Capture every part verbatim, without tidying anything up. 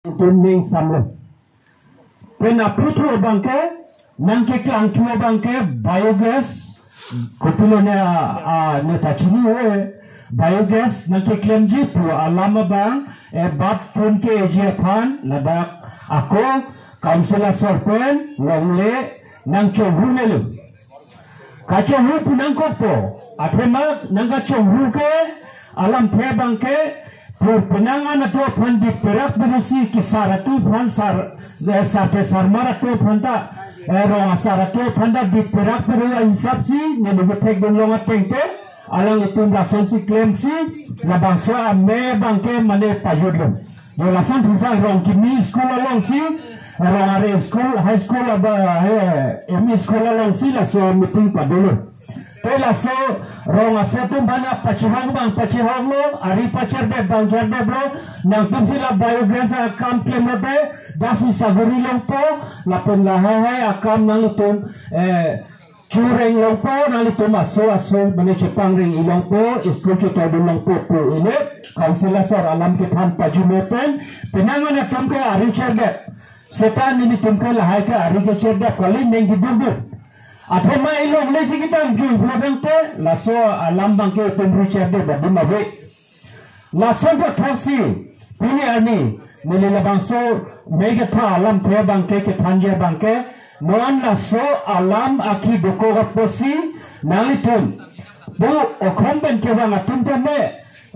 Itum ning samlo. Pen aphuthak abangke, nangkeklangthu abangke biogas, kopilo ne, a, a, ne ta chini ho, biogas nangkeklemji pu alam abang, e, bap pun ke eji aphan, ladak ako, council asor pen, longle, nangchonghu nelo. Kachonghu pu nangkokpo, athema nangkachonghu ke, alamthe abangke, pu penang anatthu aphan di perak perak si kesar atum aphan sar, eh, sar ke sarmar atum aphan ta, eh, rong asar atum aphan ta di perak perak ahisap si, neli kethekdun long ateng te, alanglitum lason si klemsi, labangso amei abangke mane pajutlo. Yo lason thutha rong kimi school alongsi, rong are school, high school aba, eh, M E school alongsi laso meeting padolo. Te laso rong aso atum aphan pachihong abang pachihonglo, ari pacherdep abang cherdeplo, nangtumsi la biogas akam klemlo te, dasi saguri longpo, lapen lahai hai akam nanglitum, eh, chureng longpo, nanglitum aso aso, mane chepangreng-i longpo, school chetordun longpo pu ine, council asor alam kethan pajume pen, penang anatthu ke ari cherdep. Seta nelitum ke lahai ke ari kecherdep kali neng kidukduk. Athema ilongle si kedamjui pulo abangke, laso alam abangke itum ri cherdep adim ave. Lason pathak si, pini arni, neli labangso mei ketha alamthe abangke kethanji abangke, non laso alam akhi dokok apotsi, nanglitum, pu okhom pen kevang atum tame,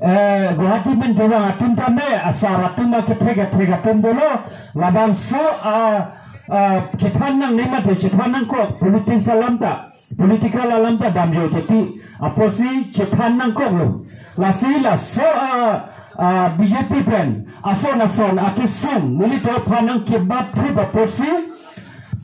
eh, Guwahati pen kevang atum tame, asar atum akethek kethek atum dolo, labangso a, a, chethan nangne mate chethan nangkok, politics alam ta. Political alam ta damjoi titi apotsi chethan nangkoklo. Lasi laso a, a, B J P pen ason ason akesung nelitum aphan nangkebap thup apotsi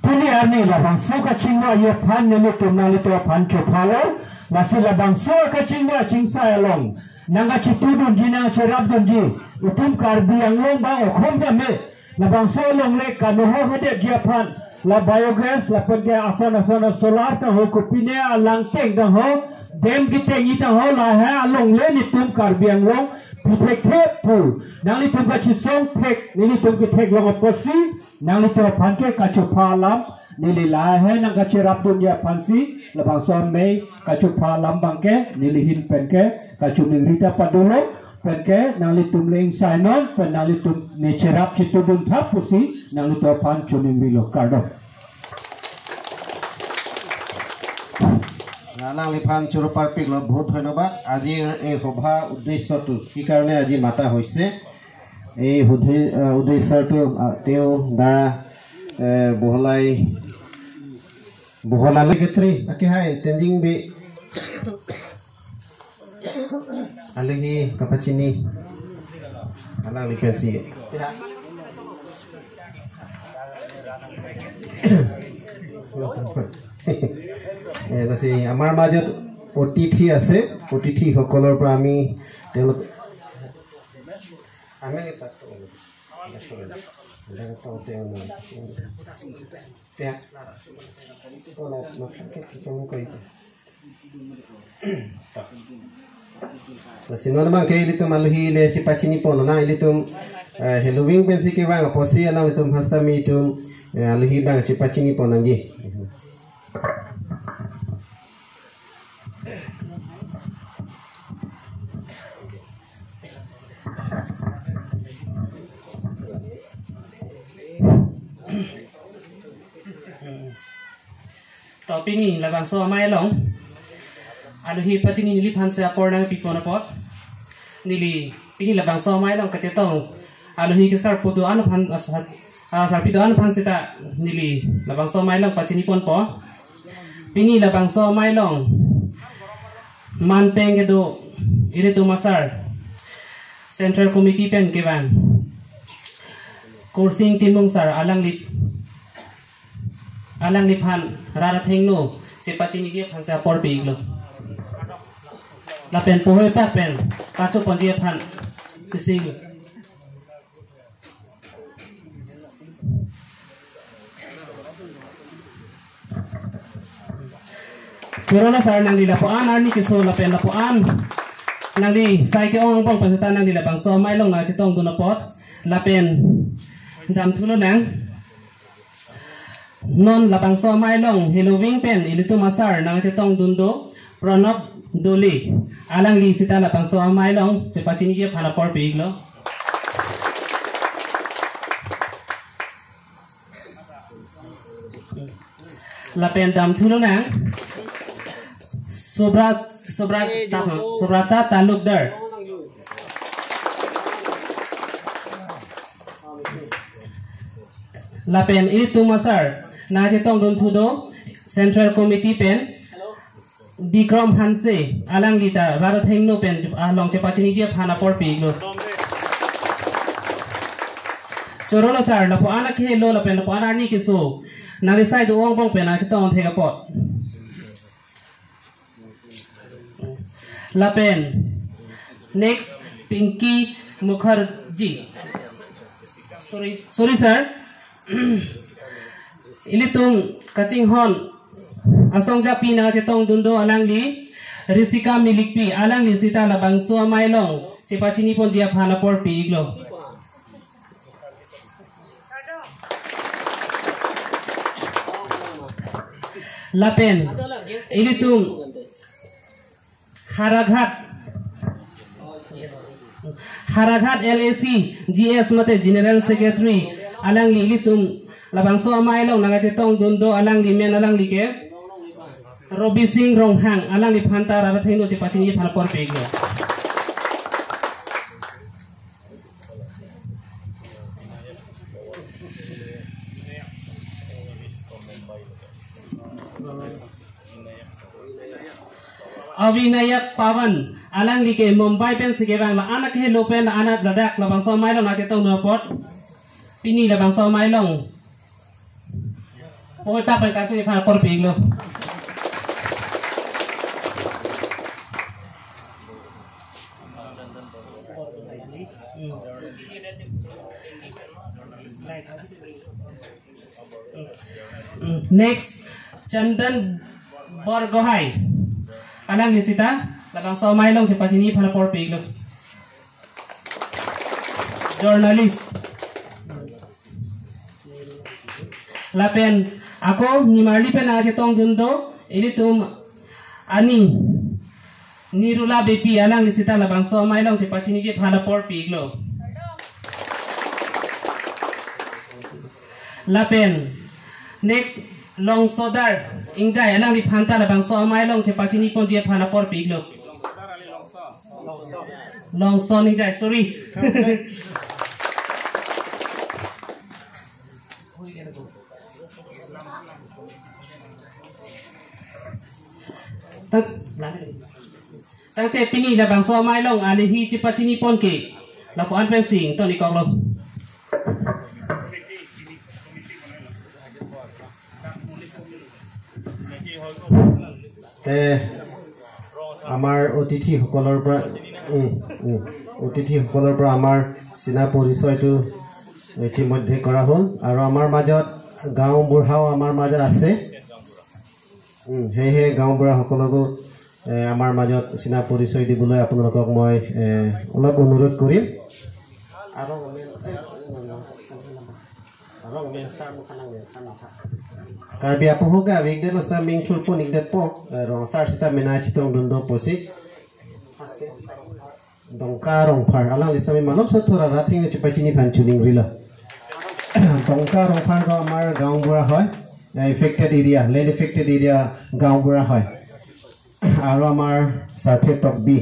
pini arni labangso kachingvaiji aphan nelitum nanglitum aphan chophalo. Lasi labangso kachingvai chingsai along nangkachitudunji nangkacherapdunji itum Karbi Anglong bang okhom tame labangso alongle kanohok hedetji aphan, la biogas, lapen ke ason ason solar tang ho, kopine alangteng tang ho, dam ketengji tang ho, lahai alongle nelitum Karbi Anglong pu thekthe pu, nanglitum kachesong thek, nelitum ketheklong apotsi, nanglitum aphan ke kachopha alam, neli lahai nangkacherapdunji aphansi, labangso amei kachopha alam abangke, neli ahin pen ke, kachoningri ta padolo, pen ke nanglitum le ingsainon, pen nanglitum ne cherap chitudun thap pusi, nanglitum aphan choningrilo, kardom. Alangliphan choro parpiklo, বহুত ধন্যবাদ। আজিৰ এই সভা উদ্দেশ্যটো কি কাৰণে আজি মাতা হৈছে, এই সুধি-, আহ, উদ্দেশ্যটো, আহ, তেওঁ দ্বাৰা, এ, বহলাই, বহলালে কেত্ৰি, আকে হাই, তেঞ্জিং বি, আলহী kapachini, alangli pensi. এ, নাচি আমাৰ মাজত অতিথি আছে, অতিথি সকলৰ পৰা আমি তেওঁলোক, আমি তাত Te, to na, na, ke, ke, ke, ke, ke. To. Lasi non abangke ilitum aluhi le chepachini pon nang, ilitum, eh, Halloween pensi kevang apotsi alanglitum hasta mi itum, eh, aluhi abang chepachini pon nangji. To pini labangso amei along aluhi pachini neliphan si apor nangpipon apot. Neli pini labangso amei along kachetong aluhi ke sarpi do-an aphan, ah, sar-, ah, sarpi do-an aphan seta neli labangso amei along pachini ponpo. Pini labangso amei along manpeng kedo ilitum asar Central Committee pen kevang Kursing Timung sir alangli, alangliphan rat athengno chepachiniji aphan si apor pi-iklo. Lapen pohoipak pen kachoponji aphan isi-iklo. Choro lo sir, nangli lapu-an arni keso lapen lapu-an nangli sai ke-ong angbong pen seta nangli labangso amei along nangchetongdun apot lapen Damthu lonang. Non labangso amei along heloving pen ilitum asar nangchetongdun do Pranab Dole. Alangli sita labangso amei along chepachiniji aphan apor pi-iklo. Lapen damthu lonang. Subrat Subrat Subrata Talukdar. Lapen ilitum asar nangchetongdunthu do Central Committee pen Bikram Hanse, alangli ta rat athengno pen along chepachiniji aphan apor pi-iklo. Chorolo sir, lapu-an akehelo lapen lapu-an arni keso nangrisai do angbong pen nangchetong thek apot. Lapen next, Pinky Mukherjee. Sorry, sorry sir. Ilitum kachinghon asong japi nangchetongdun do alangli Risika Milikpi, alangli sita labangso amei along chepachiniponji aphan apor pi-iklo. Lapen ilitum Haraghat, Haraghat L A C G S mate General Secretary, alangli ilitum labangso amei along nangchetongdun do, alangli men alangli ke Robi Singh Ronghang, alangliphan ta rat athengno chepachiniji aphan apor pi-iklo. Avinayak Pawan, alangli ke Mumbai pensi kevang, la-an akehelo pen la-an ladak labangso amei along nangchetongdun apot pini labangso amei along poi pak pen kachini aphan apor pi-iklo. Next, Chandan Borgohai. Alangli sita labangso amei along chepachiniji aphan apor pi-iklo. Journalist. Lapen ako nimarli pen nangchetongdun do ilitum ani Nirula Beypi, alangli sita labangso amei along chepachiniji aphan apor pi-iklo. Lapen next, Longsodar Engjai, alangliphan ta labangso amei along chepachiniponji aphan apor pi-iklo. Longson Engjai, sorry. Tang-, tangte pini labangso amei along alihi chepachinipon ke lapu-an pensi ington-ik koklo. তে আমাৰ অতিথিসকলৰ পৰা, উম, উম, অতিথিসকলৰ পৰা আমাৰ চিনা পৰিচয়টো ইতিমধ্যে কৰা হ'ল আৰু আমাৰ মাজত গাঁওবুঢ়াও আমাৰ মাজত আছে। উম, সেয়েহে গাঁওবুঢ়াসকলকো, এ, আমাৰ মাজত চিনা পৰিচয় দিবলৈ আপোনালোকক মই, এ, অলপ অনুৰোধ কৰিম। Arong amen, eh, eh, arong amen, sir, mukha nang amen, sir, mukha. Karbi apoho ke avik det lasta ming thurpo nik detpo, eh, rong sar sita mena chetongdun do pusi. Dongka Rongphar, alangli sita mi malom so thura rat athengno chepachini aphan chuning rilo. Dongka Rongphar ko amar gaonbura hoy, eh, affected area, land affected area gaonbura hoy. আৰু আমাৰ সাৰ্থে টকবি,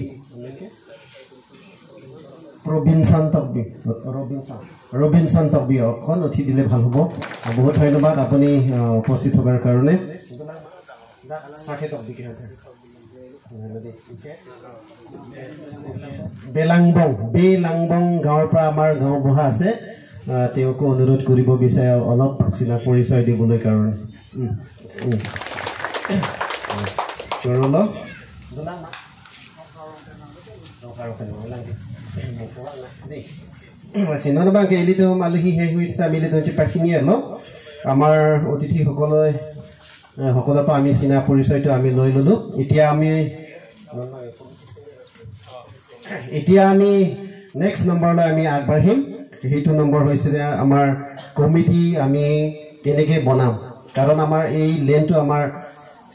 প্ৰবিনচন Tokbi, Robinson, Robinson Tokbi অকণ উঠি দিলে ভাল হ'ব। বহুত ধন্যবাদ আপুনি, আহ, উপস্থিত থকাৰ কাৰণে। সাৰ্থে টকবি কি হতে? বেলাংবং, বেলাংবং গাঁৱৰ পৰা আমাৰ গাঁওবুঢ়া আছে, আহ, তেওঁকো অনুৰোধ কৰিব বিচাৰে অলপ চিনা পৰিচয় দিবলৈ কাৰণে। উম, উম। চৰল। Sino na bang ke ilitum aluhi he hui sita militum chipachini lo. আমাৰ অতিথিসকলে, এ, সকলৰ পৰা আমি চিনা পৰিচয়টো আমি লৈ ললো। এতিয়া আমি, এতিয়া আমি নেক্সট নম্বৰলৈ আমি আগবাঢ়িম। সেইটো নম্বৰ হৈছে যে আমাৰ কমিটি আমি কেনেকে বনাম, কাৰণ আমাৰ এই লেণ্ডটো আমাৰ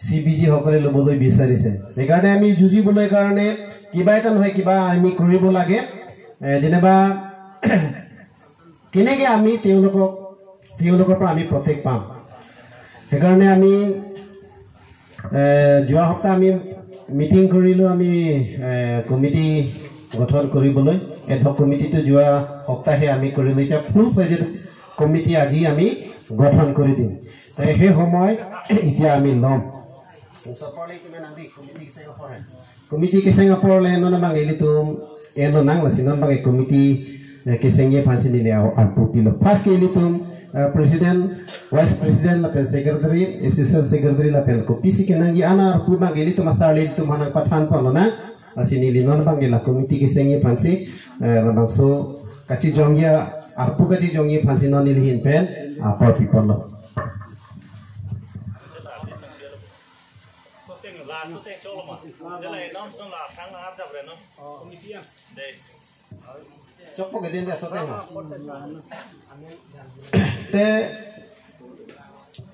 চি বি জি সকলে ল'বলৈ বিচাৰিছে। সেইকাৰণে আমি যুঁজিবলৈ কাৰণে কিবা এটা নহয় কিবা আমি কৰিব লাগে। এ, যেনিবা কেনেকে আমি তেওঁলোকক, তেওঁলোকৰ পৰা আমি প্ৰটেক্ট পাম। সেইকাৰণে আমি, এ, যোৱা সপ্তাহ আমি মিটিং কৰিলোঁ, আমি, এ, কমিটি গঠন কৰিবলৈ। এডহক কমিটিটো যোৱা সপ্তাহে আমি কৰিলোঁ। এতিয়া ফুল ফ্লেজেড কমিটি আজি আমি গঠন কৰি দিম। তো সেই সময় এতিয়া আমি ল'ম। Committee keseng apor le non abang ilitum enlonang, lasi non abang committee, eh, kesengji aphansi neli a-, arpu pilo. First ke ilitum, eh, president, vice president lapen secretary, assistant secretary lapen kopisi kenangji ana arpu abang ilitum asar le ilitum aphan nangpathan ponlonang. Lasi neli non abang la committee kesengji aphansi, eh, labangso kachijongji a-, arpu kachijongji aphansi non neli ahin pen apor piponlo. Chokpo kedin de soteng ha. Te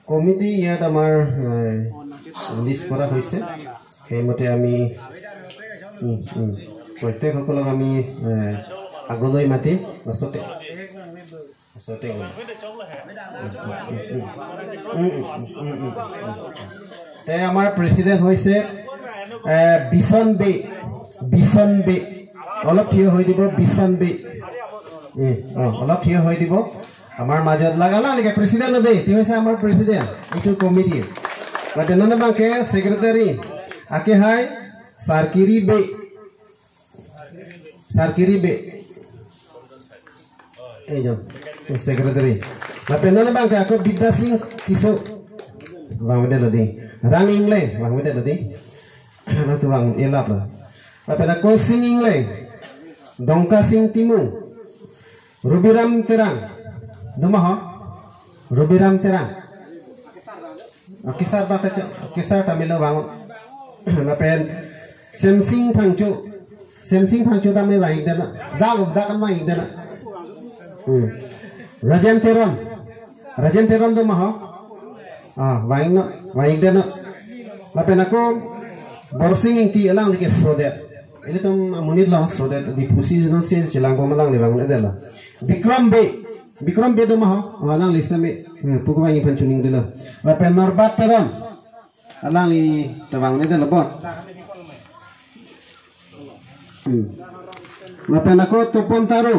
committee ইয়াত আমাৰ, এ, লিষ্ট কৰা হৈছে। সেইমতে আমি, উম, উম, প্ৰত্যেকসকলক আমি, এ, আগলৈ মাতিম। লাষ্টতে আচলতে, উম, উম, উম। তে আমাৰ প্ৰেচিডেণ্ট হৈছে, এ, বিচন বে, বিচন বে। অলপ থিয় হৈ দিব, বিচন বে। উম, অ, অলপ থিয় হৈ দিব। আমাৰ মাজত লাগ-, আলালিকে প্ৰেচিডেণ্ট দেই, তেওঁ হৈছে আমাৰ প্ৰেচিডেণ্ট এইটো committee. Lapen non abang ke secretary, ake hai Sarkiri Bey. Sarkiri Bey. Eh, jom. Secretary. Lapen non abang ke ako Bidya Sing Tisso. Vangvedetlo dei. Rang Ingleng. Vangvedetlo dei. Nangtum vang elaplo. Lapen ako Sing Ingleng. Dongka Sing Timung. Rubiram Terang. Doma ho? Rubiram Terang. Oh, kesar ba ta cho, kesar ta melo vang. Lapen Semsing Phangcho. Semsing Phangcho ta me vang-ikdet na. Dak, dak kan vang-ikdet na. Hmm. Rajen Teron. Rajen Teron doma ho? Ah, vang-iknon, vang-ikdet na. Lapen ako Borsing Ingti, alanglike sodet. Ilitum amonit lo sodet, Diphu si non si chelang pamalang le vang-ikdet lo. Bikram Bey. Bikram Bey doma ho? Oh, alangli sitame, eh, puko vang-ik aphan choningri lo. Lapen Norbat Teron. Alangli ta vang-ikdet lo bo. Hmm. Lapen ako Topon Taro.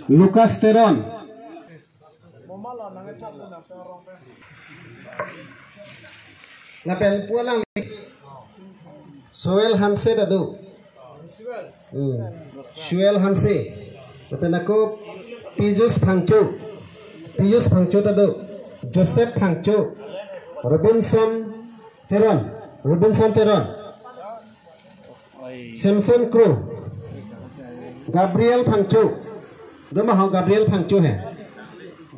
Lucas Teron. Lapen pu alangli Soel Hanse ta do. Hmm. Soel Hanse. Lapen ako Piyush Phangcho. Piyush Phangcho ta do. Joseph Phangcho. Robinson Teron. Robinson Teron. Samson Kro. Gabriel Phangcho. Doma ho Gabriel Phangcho he.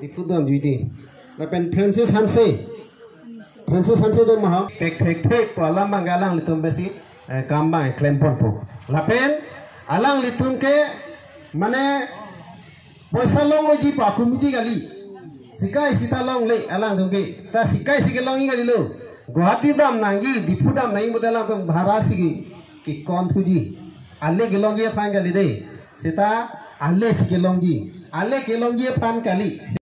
Diphu dam juidi. Lapen Francis Hanse. Francis Hanse doma ho. Pek thek thek pu alam abang alanglitum besi, eh, kam abang klem ponpo. Lapen alanglitum ke mane poisa longji pa committee kali. Sikai sita longle alangtum ke. Ta sikai si kelongji kalilo. Guwahati dam nangji, Diphu dam nangji pute alangtum bhara si ke, kekon thuji. Ale kelongji aphan kali dei. Sita ale si kelongji. Ale kelongji aphan kali.